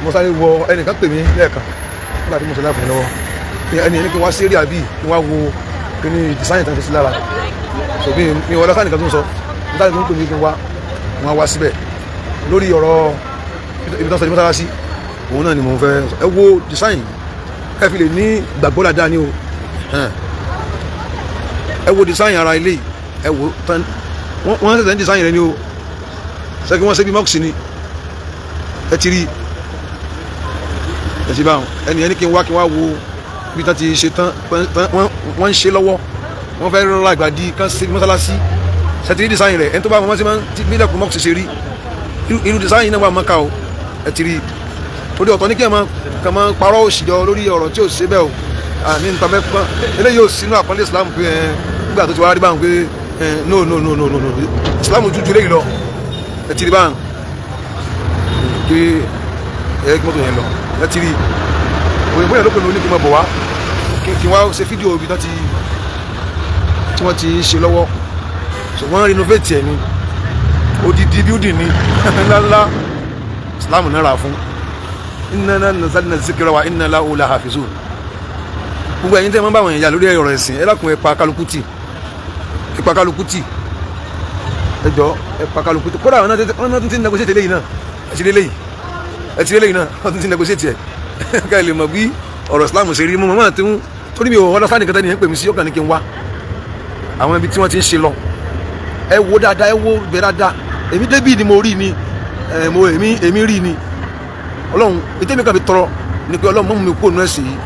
Mo sáré wọ, ẹnìkan pè mí lẹ́ẹ̀kan nígbà tí mo sọ láàfin lọ́wọ́. Ẹni ní kí n wá sí area bíi, kí n wá wo kí ni design tán fi sí lára. So bí mi wọlé sáà nìkan tó ń sọ nígbà tó ń pè mí kí n wá, wọn wá síbẹ̀ lórí ọ̀rọ̀ ibi tó ń sọ ní mọ́sálásí. Òun náà ni mo fẹ́ ẹ wo design, ẹ fi lè ní gbàgbọ́ dáadáa ni o. Ẹ wo design ara ilé yìí, ẹ wo tán. Wọ́n ṣẹ̀ṣẹ̀ ń design rẹ ni o. Ṣé kí wọ́n ṣe bí mosque ni? Ẹ ti rí, ẹ ti bá wọn. Ẹni ẹni kí n wá wo bí tán ti ṣe tán. Wọ́n ń ṣe lọ́wọ́, wọ́n fẹ́ rọra ìgbàdí kan ṣe mọ́sálásí. Ṣe ti rí design rẹ̀? Ẹni tó bá wọn ṣe máa ń bí ilẹ̀kùn mosque ṣe rí, irú design náà wà Mọ́kà o. Ẹ ti rí. Torí ọ̀tọ̀ ní kí ẹ máa kàn máa parọ́ òṣìjọ lórí ọ̀rọ̀ tí ò ṣe bẹ́ẹ̀ o. Àní nípa mẹ́fà eléyìí ò sínú àpọ́nlé Islam pé ẹ nígbà tó ti wá rí báwọn pé ẹ no, no, no, no, no, no, Islam jújú léyìí lọ. Ẹ ti rí báwọn kí ẹ kí mọ́tò yẹn lọ. Ẹ ti rí òyìnbó yẹn ló pè mí, ó ní kí n máa bọ̀ wá, kí n wá ṣe fídíò ibi tí wọ́n ti ń ṣe lọ́wọ́. So wọ́n renovate ẹ̀ ní odidi building ní ńláńlá. Islam náà rà fún inna nazzalna zikra wa inna lahu lahafizun. Gbogbo ẹ̀yin tẹ́ ẹ máa ń bá àwọn èèyàn lórí ọ̀rọ̀ ẹ̀sìn, ẹ lákùn, ẹ pa kálukú tì, ẹ pa kálukú tì, ẹ jọ, ẹ pa kálukú tì. Kódà àwọn náà tún ti ń negotiate eléyìí náà. Ẹ ti rí eléyìí, ẹ ti rí eléyìí náà, wọ́n tún ti ń negotiate ẹ̀. Ká ẹ lè mọ̀ bí ọ̀rọ̀ Islam ṣe rí. Mú mọ́ tí ń torí mi ò understand nǹkan tẹ́ni yẹn pè mí sí. Ọkàn ní kí n wá àwọn ibi tí wọ́n ti ń ṣe lọ. Ẹ wo dáadáa, ẹ wo bẹ́ẹ̀ dáadáa. Èmi débì ni mo rí ni ẹ mo èmi èmi rí ni. Ọlọ́run ètò èmi kan fi tọrọ ni pé Ọlọ́run mọ́ mi kó nù ẹ̀sìn yìí.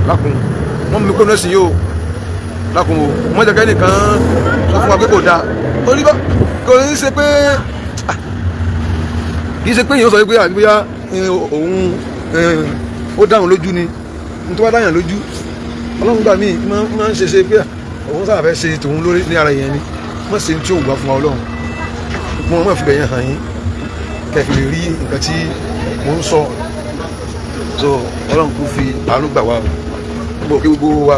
Lákùn, mọ́ mi kó nù ẹ̀sìn yìí o. Lákùn o, mọ́ jẹ́ kẹ́nìkan sọ fún wa pé kò dáa, torí bá kò ní ṣe pé kì í ṣe pé èèyàn sọ pé àbí bóyá òun ó dáhùn lójú ni. Nítorí wá dáhùn lójú, Ọlọ́run gbà míì máa ń ṣe ṣe pé òun sábà fẹ́ ṣe tòun lórí ní ara yẹn ni wọ́n ṣe tí òun gbà fún wa. Ọlọ́run mo máa fi bẹ̀yẹn hàn yín kẹ́ fi lè rí nǹkan tí mo ń sọ. So Ọlọ́run kò fi àánú gbà wá o. Gbogbo kí gbogbo wa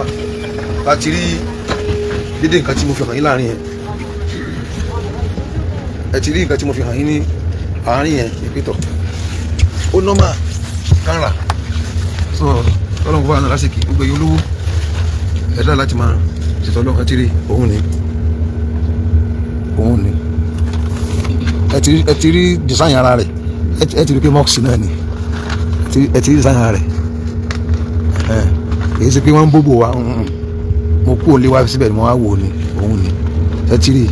láti rí dédé nǹkan tí mo fi hàn yín láàrin yẹn. Ẹ ti rí nǹkan tí mo fi hàn yín ní àárín yẹn. Ìpìtọ̀ ó normal kánra. So Ọlọ́run kò bá náà lásìkò. Gbogbo ẹ̀yin olówó, ẹ̀dá láti máa ṣètò Ọlọ́run. Ẹ ti rí, òun ni, òun ni. Ẹ ti rí design ara rẹ̀. Ẹ ti rí pé mosque náà ni. Ẹ ti rí design ara rẹ̀. Ẹ kì í ṣe pé wọ́n ń bóbò wa. Mo kú òun lé wá síbẹ̀ ni mo wá wò ni. Òun ni, ẹ ti rí,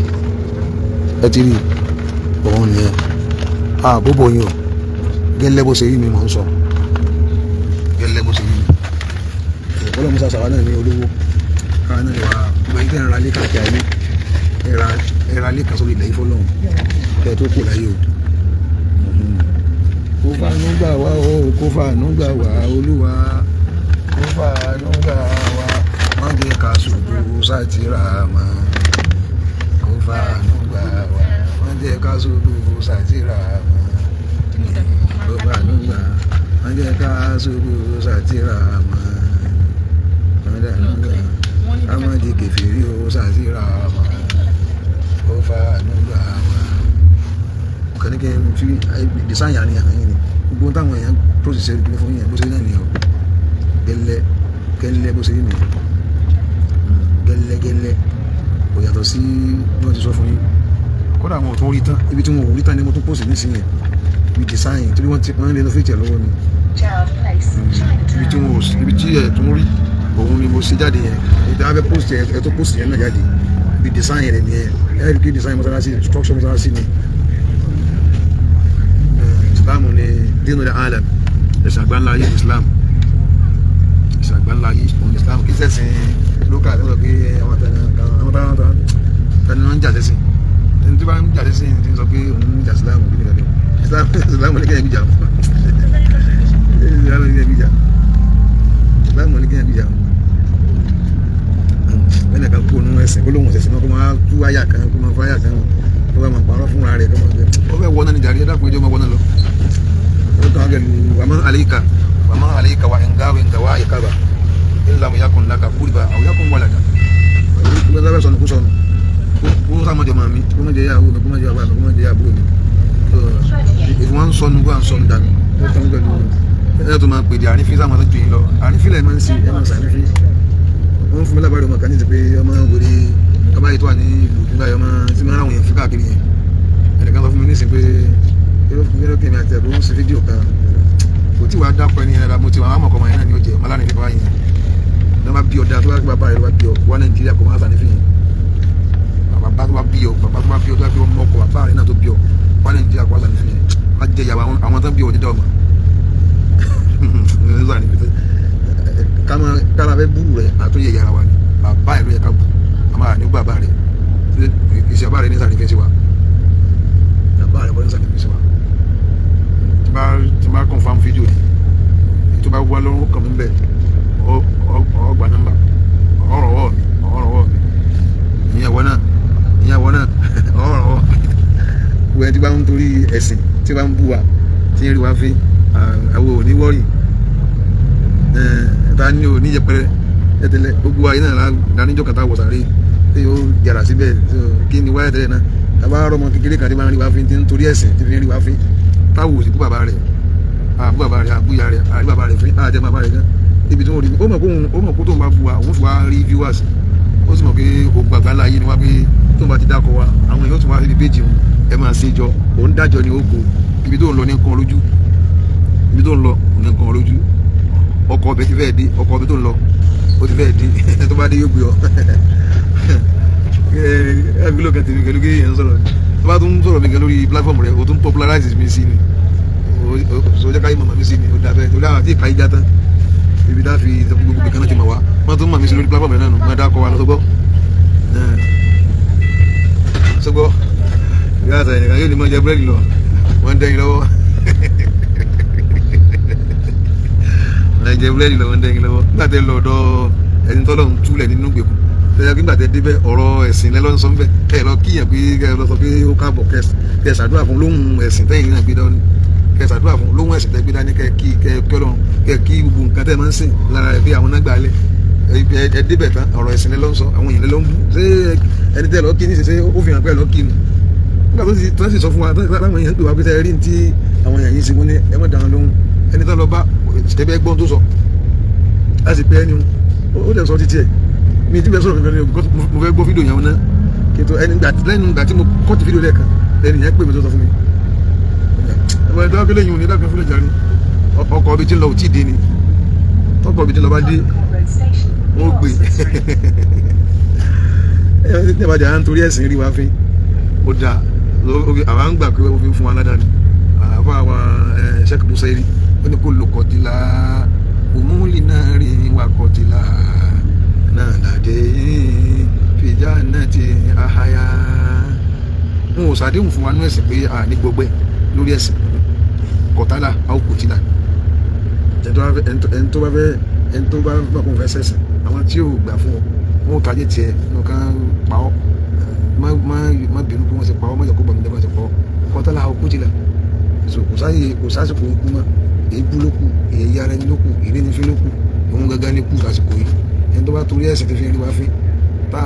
ẹ ti rí, òun ni. Ẹ ah bóbò yín o. Gẹ́lẹ́ bó ṣe rí mi mò ń sọ, gẹ́lẹ́ bó ṣe rí mi. Ọlọ́run musa sàwọn náà ní olówó káwọn náà lè wá. Gbogbo ẹ̀yin tẹ́ ń ra ilé káàkiri ayé, ẹ ra ilé kan sórí ilẹ̀ yìí fọlọ́run kẹ́ ẹ tó kù láyé o. Kó fàánú gbà wá o, kó fàánú gbà wá Olúwa, kó fàánú gbà wá. Má jẹ́ ká ṣubú sátìrà mọ́. Kó fàánú gbà wá, má jẹ́ ká ṣubú sátìrà mọ́. Kó fàánú gbà, má jẹ́ ká ṣubú sátìrà mọ́. Ká má di kèfèrí o sátìrà mọ́. Kó fàánú gbà wá. Kàn ní kí n fi design àárín àárín ni. Gbogbo táwọn èèyàn process ẹ̀ fún yẹn, bó ṣe náà nìyẹn o. Gẹ́lẹ́ gẹ́lẹ́ bó ṣe rí nìyẹn, gẹ́lẹ́ gẹ́lẹ́. Kò yàtọ̀ sí bí wọ́n ti sọ fún yín. Kódà àwọn ò tún rí tán. Ibi tí wọn ò rí tán ni mo tún post nísìnyẹn, ibi design, torí wọ́n ti wọ́n ń renovate ẹ̀ lọ́wọ́ ni. Ibi tí wọn ò, ibi tí ẹ̀ tún rí, òun ni mo ṣe jáde yẹn. Ibi tí wọ́n fẹ́ post ẹ̀ tó post yẹn náà jáde, ibi design rẹ̀ nìyẹn. Ẹ̀ rí pé design mọ́sálásí, structure mọ́sálásí ni. Islam ni dínú alam, ẹ̀sìn àgbáńlá ayé Islam, ẹ̀sìn àgbáńlá ayé òun Islam. Kì í ṣẹ̀sìn local tó ń sọ pé àwọn tẹ̀lé wọn ń jà sẹ́sìn. Ẹni tí wọ́n ń jà sẹ́sìn ti ń sọ pé òun ń jà Islam. Kí ni kàdé Islam? Islam ní kéèyàn gbìjà, Islam ní kéèyàn gbìjà, Islam ní kéèyàn gbìjà. Ẹnì kan kó nu ẹsìn, kó lóun ṣẹ̀sìn náà, kó máa tú àyà kan, kó máa fáyà kan, kó máa parọ́ fúnra rẹ̀, kó máa gbẹ. Ó fẹ́ wọ́n náà ní jàre. Ẹ dákun, ẹjọ́ máa wọ́n náà lọ. Ó kàn án kẹ́lu wàmọ́ àlẹ́kà, wàmọ́ àlẹ́kà wà ǹgáwé ǹgáwá ìkàbà ńlá mu yakun laka kúrìbà àwọn yakun wàlàdà. Kó sábẹ́ sọnù, kó sọnù, kó sáà má jọ máa mi, kó má jẹ ìyàwó mi, kó má jẹ bàbá mi, kó má jẹ àbúrò mi. If you Wọ́n ń sọnù, wọ́n ń sọnù dànù. Wọ́n tán pẹ̀lú ẹ̀ tó máa pèdè àrífín sáwọn tó ju yín lọ. Àrífín lẹ̀ máa ń ṣe, ẹ̀ máa ń ṣàrífín. Wọ́n fún mi lábàárẹ̀ ọmọ kan ní ti pé ọmọ wèrè ọba yìí tó wà ní ìlú nígbà yìí, ọmọ tí máa ń ráwọn yẹn fún káàkiri yẹn. Ẹnìkan sọ fún mi nísìnyí pé kí ló kí mi àti ẹ̀bùn ń ṣe fídíò kan, kò tí wàá dápọ̀ ẹni yẹn dáadáa. Mo ti wà á mọ̀ kọ́ ọmọ yẹn náà ní ó jẹ ọmọ aláàrin nípa yẹn ní wọ́n bá bí ọ̀dà tó bá gbé bàbá rẹ̀ ló bá bí ọ wá Nàìjíríà kò máa sànífì yẹn. Bàbá tó bá bí ọ, bàbá tó bá bí ọ, tó bá bí ọmọ ọkọ bàbá rẹ̀ náà tó bí ọ wá Nàìjíríà kò máa sànífì yẹn, wá jẹ ìyàwó àwọn tó bí ọ dídá ọmọ kára fẹ́ búrú rẹ̀ àtúnyẹ yàrá wa ni. Bàbá ẹ̀ ló yẹ ká bù àmọ́ àní bàbá rẹ̀ ìṣe bàbá rẹ̀ ní sànífì sí wa, bàbá rẹ̀ kọ́ ní sànífì sí wa. Tí bá confirm fídíò yìí tó bá wá lọ́wọ́ kàn mí bẹ́ẹ̀, ọ gba nọ́mbà ọ̀rọ̀ wọ̀ mi, ọ̀rọ̀ wọ̀ mi, ìyẹn wọ́n náà, ìyẹn wọ́n náà, ọ̀rọ̀ wọ̀ wọ́n. Tí bá ń torí ẹ̀sìn tí bá ń bú wa, tí ń rí wa fi àwọn ò ní wọ́rì ta ni ò ní yẹpẹrẹ tẹ́tẹ́lẹ̀. Gbogbo wa yìí náà dáníjọ́ kàtà wọ̀ sàárè tí yóò yàrá síbẹ̀. Kí ni wáyà tẹ́lẹ̀ náà tàbá rọmọ kékeré kan tí bá ń rí wa fi, tí ń torí ẹ̀sìn tí fi ń rí wa fi, táwọn òsì bú bàbá rẹ̀, àbú bàbá rẹ̀, àbú ìyá rẹ̀, àrí bàbá rẹ̀ fún àjẹ bàbá rẹ̀ gan ibi tí wọ́n rí. Ó mọ̀ kó ó mọ̀ kó tó ń bá bu wa, òun fi wá rí viewers. Ó sì mọ̀ pé ògùn àgbà ńlá yìí ni wá pé tó ń bá ti dákọ̀ wa, àwọn èèyàn tún wá síbi péjì wọn. Ẹ máa ṣe jọ òun dájọ́ ni ó kó ibi tó ń lọ ní nǹkan lójú, ibi tó ń lọ ní nǹkan lójú. Ọkọ̀ ọbẹ̀ ti fẹ́ dé, ọkọ̀ ọbẹ̀ tó ń lọ ó ti fẹ́ dé. Tó bá dé yóò gbé ọ. Ẹ bí lókè tèmi pẹ̀lú kéèyàn sọ̀rọ̀, tó bá tún sọ̀rọ̀ mi gan lórí platform rẹ̀, o tún popularize mi sí ni, o jẹ́ káyé màmá mi sí ni. O dàbẹ́ torí àwọn àti ìka ìjà tán ibi tá a fi gbogbo kan náà ti mọ̀ wá. Wọ́n tún mọ̀ mí sí lórí platform rẹ̀ náà nù. Wọ́n dá kọ́ wa lọ sọgbọ́ sọgbọ́. Ìyá àtàyè nìkan yóò ní mọ̀ jẹ búrẹ́dì lọ. Wọ́n ń dẹ́yìn lọ́wọ́, wọ́n jẹ búrẹ́dì lọ, wọ́n ń dẹ́yìn lọ́wọ́. Nígbà tẹ́ lọ ọ̀dọ̀ ẹni tọ́lọ́ ń túlẹ̀ nínú gbèkùn tẹ́lẹ̀, nígbà tẹ́ débẹ̀, ọ̀rọ̀ ẹ̀sìn lẹ́lọ́ ń sọ ń bẹ̀. Ẹ lọ kíyàn pé kẹ lọ sọ pé ó káàbọ̀, kẹ ṣàdúrà fún lóhùn ẹ̀sìn tẹ́yìn náà gbé dání, kẹ ṣàdúrà fún lóhùn ẹ̀sìn tẹ́ gbé dání, kẹ kí kẹ kẹlọ́n, kẹ kí gbogbo nǹkan tẹ́ máa ń sìn lára rẹ̀ bí àwọn náà gbà lẹ̀. Ẹ débẹ̀ tán, ọ̀rọ̀ ẹ̀sìn lẹ́lọ́ ń sọ, àwọn èèyàn lẹ́lọ́ ń bú. Ṣé ẹni tẹ́ lọ kí ní ṣe ó fi hàn pé ẹ lọ kí ni? Nígbà tó ti tó sì sọ fún wa táwọn èèyàn pè wá pé tẹ́ rí ní tí àwọn èèyàn yìí ṣe, wọ́n ní ẹ má dáhùn lóhùn. Ẹni tó lọ bá ẹbẹ gbọ́n tó sọ láti pé ẹni ó dẹ̀ sọ títí ẹ̀ mi ti bẹ sọ̀rọ̀ kankan ní o, because mo fẹ́ gbọ́ fídíò yẹn náà kí n tó ẹni gbà. Lẹ́nu gbà tí mo kọ́ ti fídíò lẹ́ẹ̀kan, lẹ́nu yẹn pè mí tó sọ fún mi ẹ̀ ẹ̀ dákẹ́ lẹ́yìn òní dákẹ́ fúnlẹ̀ jàre. Ọkọ̀ ibi tí ń lọ ò tí ì dé ni. Tọkọ̀ ibi tí ń lọ bá dé, wọ́n gbé ẹ ní ìbàdàn. À ń torí ẹ̀sìn rí wa fín, ó dáa. Àwa ń gbà pé ó fi fún wa ládàá ni. Àfa wa Sheikh Busairi, ó ní kó lò kọtìlá òmùlí náà rí wa kọtìlá náà ládé fìjà náà ti àhàyà. Wọn ò sàdéhùn fún wa nú ẹ̀sìn pé a ní gbọgbẹ́ lórí ẹ̀sìn. Kọ̀tálà àwọn kòtìlà, ẹni tó bá fẹ́, ẹni tó bá gbà kó fẹ́ sẹ̀sìn, àwọn tí yóò gbà fún ọ, wọn ò tàjẹ́ tiẹ̀ ní ọ̀kan pa ọ́. Má má má bínú pé wọ́n ti pa ọ́, má jẹ́ kó bàmí dẹ́gbà ti pa ọ́. Kọ̀tálà àwọn kòtìlà. So kò sáyè, kò sásìkò ikú mọ́. Èébú ló kù, èyí ara ẹni ló kù, ìrínisí ló kù, òun gangan ní kú lásìkò yìí. Ẹni tó bá torí ẹ̀sìn tó fi rí wá fín, tá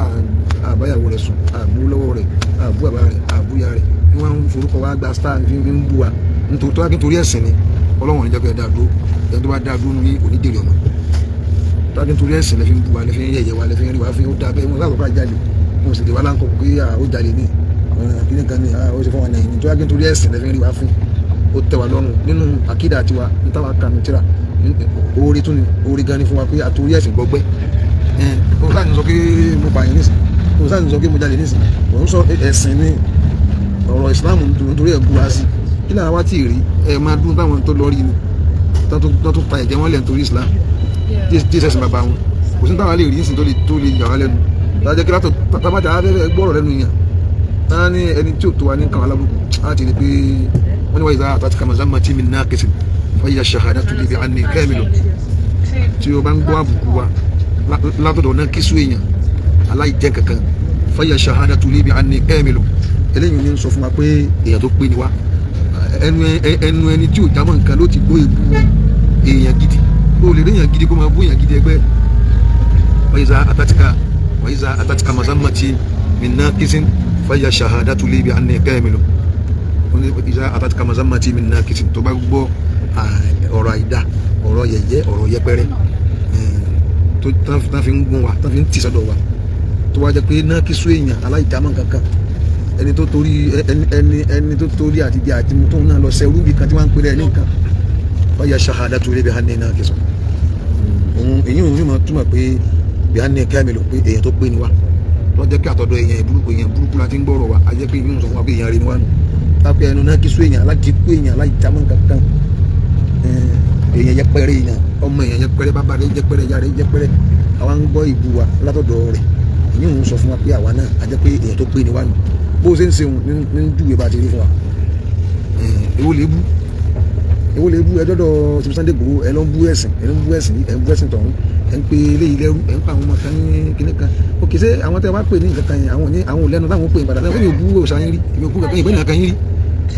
àbáyàwó rẹ̀ sùn, àbú lọ́wọ́ rẹ̀, àbú bàbá rẹ̀, àbúyá rẹ̀, ní wọ́n ń forúkọ wá gba star fi ń bú wa nítorí tó wá kí nítorí ẹ̀sìn ni. Ọlọ́wọ̀n ní jẹ́ kó ẹ dá dúró. Ẹni tó bá dá dúró ní kò ní dèrè ọmọ. Tó wá kí nítorí ẹ̀sìn lẹ fi ń bú wa, lẹ fi ń yẹ̀yẹ̀ wa, lẹ fi ń rí wa fi ń, ó dá bẹ́ẹ̀. Wọn láti kọ́ àjálè, wọn sì lè wá láǹkọ̀ pé ó jalè ní kíní kan ní ó ṣe fún wa náà. Tó wá kí nítorí ẹ̀sìn lẹ fi ń rí wa fín, ó tẹ́ wa lọ́rùn nínú àkídà tiwa ní táwa kanu tíra. Oore tún ni, oore gan ni fún wa pé àtòrí ẹ̀sìn gbọgbẹ́. Òun sáà ní sọ pé mo pààyàn nísìn, òun sáà ní sọ pé mo jalè nísìn, òun sọ ẹ̀sìn ní ọ̀rọ̀ ìsìláàmù nítorí ẹ̀ búra sí. Kí lára wá tí ì rí ẹ máa dún táwọn tó lọ rí ni tó tó ta ẹ̀jẹ̀ wọn lẹ̀ nítorí Islam tí ìṣẹ̀sìn bàbá wọn. Kò sí táwa lè rí nísìn tó lè yà wá lẹ́nu tájẹ́ kí látọ̀ tábàtà afẹ́fẹ́ gbọ́rọ̀ lẹ́nu yàn náà ní ẹni tí ò tó wa ní kàn alábùkù á ti rí pé wọ́n ní wáyé sáà àtàtì kàmá tí mi náà kẹsì fàyà ṣàhàdà tó lè bí àní kẹ́mi lọ. Tí o bá ń gbọ́ àbùkù wa látọ̀dọ̀ náà kí sún èèyàn aláìjẹ́ kankan, fàyà ṣàhàdà tó lè bí àní kẹ́mi lọ, eléyìí ní sọ fún wa pé èèyàn tó pé ni wa. Ẹnu ẹni tí ò jámọ́ nǹkan ló ti gbọ́ èbú èèyàn gidi. Ó lè rí èèyàn gidi kó máa bú èèyàn gidi ẹgbẹ́. Wáyé àtàtìkà wáyé àtàtìkà mazamati min naqisin fàyà ṣàhàdà tó lè bí àní kẹ́mi lọ. Ní ìṣá àtàtìkà mazamati mi náà kìsì tó bá gbọ́ ọ̀rọ̀ àìdá, ọ̀rọ̀ yẹ̀yẹ́, ọ̀rọ̀ yẹpẹrẹ tó tán fi ń gún wa, tán fi ń tì sọ́dọ̀ wa, tó wá jẹ́ pé náà kí sún èèyàn aláìdámọ̀ kankan, ẹni tó torí ẹni tó torí àti bí àti tó náà lọ sẹ́rú bí kan tí wọ́n ń pèrè ẹ̀ ní nǹkan wọ́n yẹ ṣahada tó rí bí hàn ní náà kìsọ̀ òun. Èyí òun yóò máa túmọ̀ pé bí hàn ní kẹ́mi lò pé èèyàn tó pé ni wá. Wọ́n jẹ́ kí àtọ̀dọ̀ èèyàn burúkú, èèyàn burúkú la ti ń gbọ́rọ̀ wa, a jẹ́ pé ìyóò sọ fún wa pé èèyàn rí ni wá nù. Tápẹ́ ẹnu náà kí sún èèyàn aládìkú, èèyàn aláìdámọ̀ kankan, èèyàn yẹpẹrẹ, èèyàn ọmọ èèyàn yẹpẹrẹ, bàbá rẹ̀ yẹpẹrẹ, ìyá rẹ̀ yẹpẹrẹ, àwa ń gbọ́ ìbú wa látọ̀dọ̀ rẹ̀. Èyí òun sọ fún wa pé àwa náà a jẹ́ pé èèyàn tó pé ni wá nù. Bó ṣe ń ṣe òun ní júwe bá ti rí fún wa. Èwo lè bú? Èwo lè bú? Ẹ dọ́dọ̀ ti Sunday Igboho, ẹ lọ ń bú ẹ̀sìn, ẹ lọ ń bú ẹ̀sìn, ẹ ń bú ẹ̀sìn tọ̀hún, ẹ ń pe eléyìí lẹ́rú, ẹ ń pa àwọn ọmọ kan ní kinní kan. Òkè ṣé àwọn tẹ wá pè ní nǹkan kan yẹn, àwọn ní àwọn ò lẹ́nu táwọn pè ní padà? Èmi ò bú òòṣà yín rí, èmi ò bú kankan, ìbẹ́ nìkan yín rí.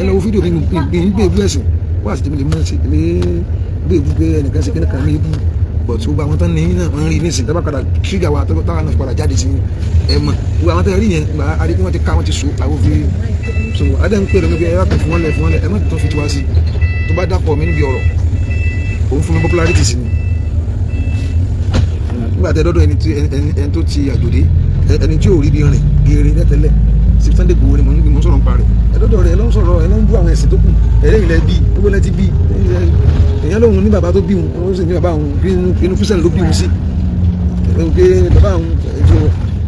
Ẹ lọ wo fídíò mi, mi ń gbé bú ẹ̀sìn wá sí tèmi lè mọ̀ sí èmi gbé bú pé ẹnìkan ṣe kinní kan mi bú. But gbogbo àwọn tán ní náà wọ́n rí nísìnyí tẹ́ bá padà tírígà wa táwọn náà fi padà jáde sí ẹ mọ̀. Gbogbo àwọn tẹ́ rí yẹn gbà á rí pé wọ́n ti ká, wọ́n ti so làwọn fi so adé ń pè lómi pé ẹ bá pè fún wọn lẹ, fún wọn lẹ, ẹ má tó fi tiwa sí. Tó bá dàpọ̀ mi níbi ọ̀rọ̀, òun fún mi popularity sí ni. Nígbà tẹ dọ́dọ̀ ẹni tí ẹni tó ti àjòdè, ẹni tí ò rí bí rìn geere tẹ́tẹ́lẹ̀, Sunday Igboho ni mo ń sọ̀rọ̀ nípa rẹ̀. Ẹ dọ́dọ̀ rẹ̀, ẹ ló ń sọ̀rọ̀, ẹ ló ń bú àwọn ẹ̀sìn tó kù. Ẹ̀rẹ́ ilẹ̀ bí gbogbo lẹ́ ti bí èèyàn lóhun ní bàbá tó bí òun, ó sì ní bàbá òun inú Christian ló bí òun sí, pé bàbá òun ètò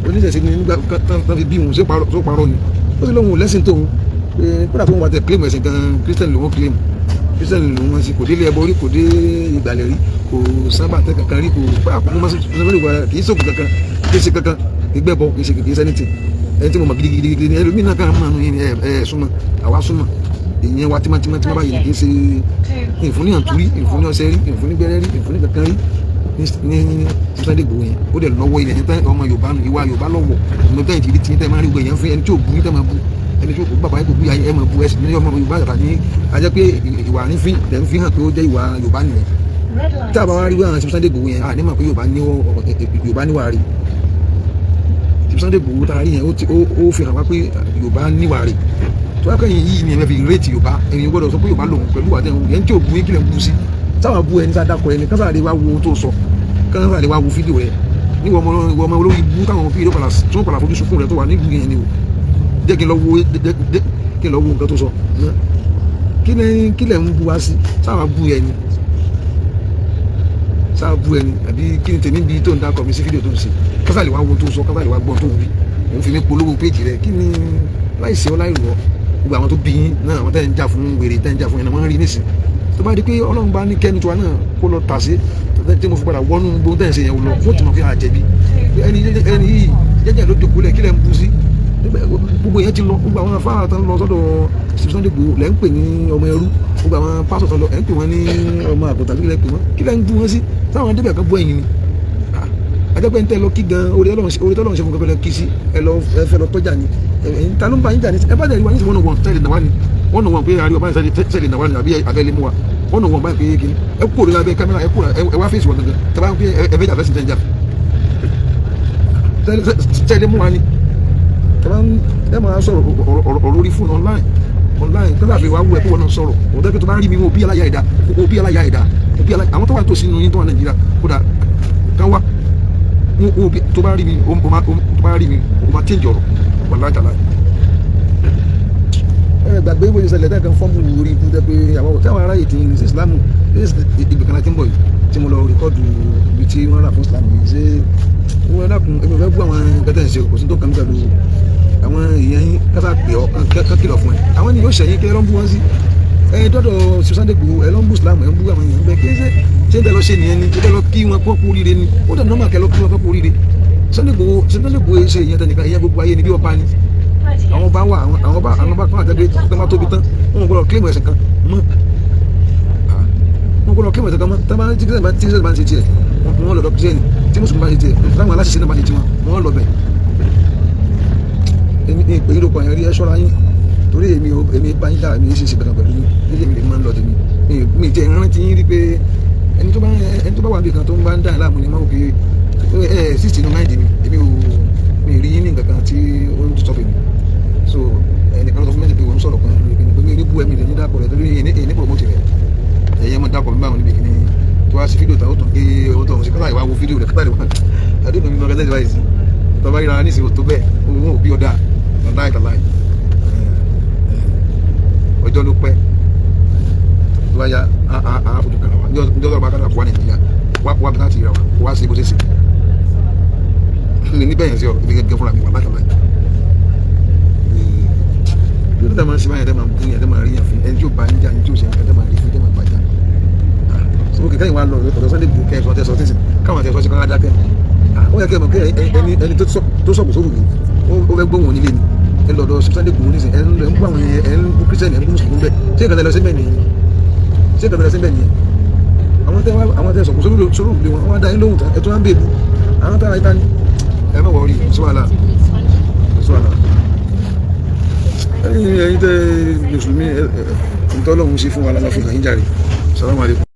oníṣẹ̀ṣe ni nígbà tán fi bí òun. Ṣé parọ́ ni? Ó sì lóhun lẹ́sìn tóun, pé kódà tó ń wà tẹ claim ẹ̀sìn gan, Christian lòun claim, Christian lòun wọn sí. Kò délé ẹbọ rí, kò dé ìgbàlẹ̀ rí, kò sábà tẹ kankan rí, kò kì í sókun kankan, kì í ṣe kankan, kì í gbẹ́bọ, kì í ṣe, kì í ṣe anything. Ẹni tí mo mọ̀ gidigidi ni ẹlòmíín náà kàn máa ń ẹ ẹ súnmọ́ àwa, súnmọ́ ìyẹn wa tímọ́tímọ́ báyìí. Kì í ṣe ìfúnni àtúrí, ìfúnni ọṣẹ rí, ìfúnni gbẹrẹ rí, ìfúnni kankan rí ní Sunday Igboho yẹn. Ó dẹ̀ lọ́wọ́ ilẹ̀ ní ọmọ Yorùbá nù, ìwà Yorùbá lọ́wọ́ ìmọ̀ tẹ́yìn tìrí tí tẹ́ máa rí gbogbo èèyàn fún ẹni tí ò bú yín, tẹ́ máa bú ẹni tí ò bú bàbá yín, kò bú yín, ẹ máa bú ẹsìn ní ọmọ Yorùbá yàtọ̀ ní. Ajẹ́ pé ìwà àrífín lẹ́ ń fi hàn pé ó jẹ́ ìwà Yorùbá nìyẹn. Tí a bá wá rí wọ́n àwọn Sunday Igboho yẹn, à ní mọ̀ pé Yorùbá níwà rí. Sunday Igboho tá a rí yẹn, ó fi hàn wá pé Yorùbá níwà rí. Tó wá kẹ́yìn yìí ni ẹ fi rate Yorùbá. Ẹ̀yin gbọ́dọ̀ sọ pé Yorùbá lòun pẹ̀lú wà tẹ̀hún yẹn tí ò bú yín. Kílẹ̀ ń bú sí táwọn bú ẹni tá a dákọ̀ ẹni kásá lè wá wo ohun tó sọ, kásá lè wá wo fídíò rẹ níwọ̀ ọmọ ìwọ ọmọ olórí bú táwọn fídíò padà tí wọ́n padà fojú sunkún rẹ tó wà nílùú yẹn ni o. Jẹ́ kí n lọ wo, kí n lọ wo nǹkan tó sọ. Kí ni kílẹ̀ ń bú wá sí? Sáwà bú ẹni, sáwà bú ẹni, àbí kí ni tèmi bí tó ń dákọ̀ mi sí fídíò tó ń ṣe? Kásá lè wá wo tó sọ, kásá lè wá gbọ́n tó ń wí. Òun fi mí polówó péjì rẹ. Kí ni láìsí ọ láì rọ gbogbo àwọn tó bí yín náà, àwọn tẹ́ ń jà fún wèrè, tẹ́ ń jà fún yẹn náà, wọ́n ń rí nísìn. Tó bá di pé Ọlọ́run bá ní kẹ́ni tiwa náà kó lọ tà sí tí mo fi padà wọnú gbogbo tẹ́ ń ṣe yẹn lọ, wọ́n ti mọ̀ pé àjẹbí ẹni ẹni yìí jẹ́jẹ́ ló jókòó lẹ̀. Kí lẹ̀ ń bu sí? Gbogbo yẹn ti lọ. Gbogbo àwọn afárá tó ń lọ sọ́dọ̀ Sunday Igboho lẹ́ ń pè ní ọmọ ẹrú. Gbogbo àwọn pásọ̀ tó ń lọ, ẹ̀ ń pè wọ́n ní ọmọ àgùntàn. Kí lẹ́ pè wọ́n? Kí lẹ́ ń bú wọn sí? Táwọn débẹ̀ kan bú ẹ̀yìn ni ajẹ́pẹ́ ń tẹ́ lọ kí gan. Orí tọ́lọ́run ṣe fún kankan lọ kí sí. Ẹ lọ, ẹ fẹ́ lọ tọ́jà ni. Ẹ̀yin ta ló ń bá yín jà ní? Ẹ bá dẹ̀ rí wa ní wọ́n wọ̀n tẹ́lẹ̀ náà wá ní wọ́n wọ̀n pé àríwá báyìí sẹ́lẹ̀ náà wá ní àbí abẹ́lé mú wa wọ́n wọ̀n báyìí pé kíní. Ẹ kúrò lórí abẹ́ kámẹ́rà, ẹ kúrò, ẹ wá fèsì wọn gangan. Tẹ́ bá ń pè ẹ fẹ́ jà fẹ́ sì tẹ́ ń jà tẹ́lẹ̀ mú wa ni. Tẹ́ bá ń ẹ máa sọ̀rọ̀ ọ̀rọ̀ lórí fóònù online tẹ́lẹ̀ àfi wá wú ẹ kó wọn náà sọ̀rọ̀ òun tẹ́ pé tó bá rí mi, wọn bí aláya ẹ̀dá, òbí aláya ẹ̀dá, òbí aláya. Àwọn tó wà tó sínú yín tó wà Nàìjíríà kódà kán wá tó bá rí mi, tó bá rí mi, o máa change ọ̀rọ̀ wà lájàlá. Ẹ gbàgbé bó ṣe ṣẹlẹ̀ tẹ́ kan fọ́ọ̀mù orí ibú tẹ́ pé àwọn tí àwọn aráyè ti ń ṣe Ìsìlámù ìgbè kan láti ń bọ̀ yìí tí mo lọ record ibi tí wọ́n rà fún Ìsìlámù yìí. Ṣé wọ́n dákun, èmi ò fẹ́ bú àwọn kẹtẹ́ ń ṣe, kò sí tó kàn mí pẹ̀lú àwọn èèyàn yín. Kásá pè ọ́ kán kìlọ̀ fún ẹ. Àwọn ènìyàn yóò ṣẹ̀yìn kí ẹ lọ́ ń bú wọn sí. Ẹ dọ́dọ̀ Sunday Igboho, ẹ lọ́ ń bú Islam, ẹ ń bú àwọn èèyàn bẹ́ẹ̀. Kí ṣe ṣé ń tẹ́ lọ ṣe nìyẹn ni? Ṣé tẹ́ lọ kí wọn kó kú oríire ni? Ó dẹ̀ normal kẹ́ lọ kí wọn kó kú oríire. Sunday Igboho, Sunday Igboho ṣe ìyẹn tẹnìkan, ìyẹn gbogbo ayé ni. Bí ọba ni àwọn ọba wà, àwọn ọba kan àtẹ́gbẹ́ tó máa tóbi tán, wọn gbọ́dọ̀ claim ẹ̀sìn kan mọ́, wọn gbọ́dọ̀ claim ẹ̀sìn kan mọ́. Tí Christian bá ń ṣe tiẹ̀, wọn lọ́dọ̀ Christian. Tí Mùsùlùmí bá ń ṣe tiẹ̀, táwọn aláṣẹṣe náà bá ń ṣe tiwọn, wọn lọ bẹ̀. Èmi ìpè yín ló kọ yẹn rí. Ẹ ṣọ́ra yín torí èmi ò èmi bá yín dá, èmi ṣe ṣe kankan pẹ̀lú yín nílé mi lè máa ń lọ tèmi. Mi jẹ́ ìrántí yín rí pé ẹni tó bá wà níbi kan tó ń bá ń dá ẹ̀ láàmú ni máa wò pé ẹ sì sínú mind mi. Èmi ò mi rí yín ní nǹkan kan tí ó ń sọ fèmí. So ẹnìkan ló sọ fún mi pé òun sọ̀rọ̀ kan pé mi ò ní bú. Wá sí fídíò tán, ó tún gé owó tó ń ṣe kátà ìwà wo fídíò rẹ̀ kátà ìwà àdúgbò mi mọ̀ kátà ìwà yìí sí tọ́ba ríra ní ìsìn tó bẹ́ẹ̀, owó òbí ọ̀dà ọ̀dà ìtàláì. Ọjọ́ ló pẹ́ tó bá yá á fojú kan wa ní ọjọ́ tó bá kátà kó wá Nàìjíríà wá wá bí láti ríra wa wá sí bó ṣe ṣe ní níbẹ̀ yẹn sí ọ ibi gẹ́gẹ́ fúnra mi wà láti láì. Bí ó dá máa ń ṣe báyẹn, dá máa ń bú yẹn, dá máa rí yẹn fún ẹni tí ó bá ń jà, ẹni tí ó ṣe nǹkan, dá máa rí fún, dá máa bàjá. So kẹ̀kẹ́ yìí wá lọ ọ̀dọ̀ Sunday Igboho kẹ́ ẹ̀ sọ tẹ́sọ tẹ́sí káwọn àti ẹ̀sọ́ sí kan dákẹ́. Ó yẹ kẹ́ ẹ mọ̀ pé ẹni tó sọ̀kò sórí ó fẹ́ gbóhùn onílé ni. Ẹ lọ́dọ̀ Sunday Igboho nísìn, ẹ ń bú àwọn, ẹ ń bú Christian, ẹ ń bú Mùsùlùmí bẹ́ẹ̀. Ṣé ìkàtà lọ sí bẹ́ẹ̀ nìyẹn? Ṣé ìkàtà lọ sí bẹ́ẹ̀ nìyẹn? Àwọn tẹ sọ̀kò sórí òrùlé wọn, wọ́n á dá yín lóhùn tán, ẹ tún wá ń bèbú àwọn tára ìta ni. Ẹ má wọrí, sí wàhálà, sí wàhálà. Ẹ̀yin tẹ Mùsùlùmí, ẹ ntọ́lọ́hún ṣe fún wa lálá fún yín jàre. Salamu alaykum.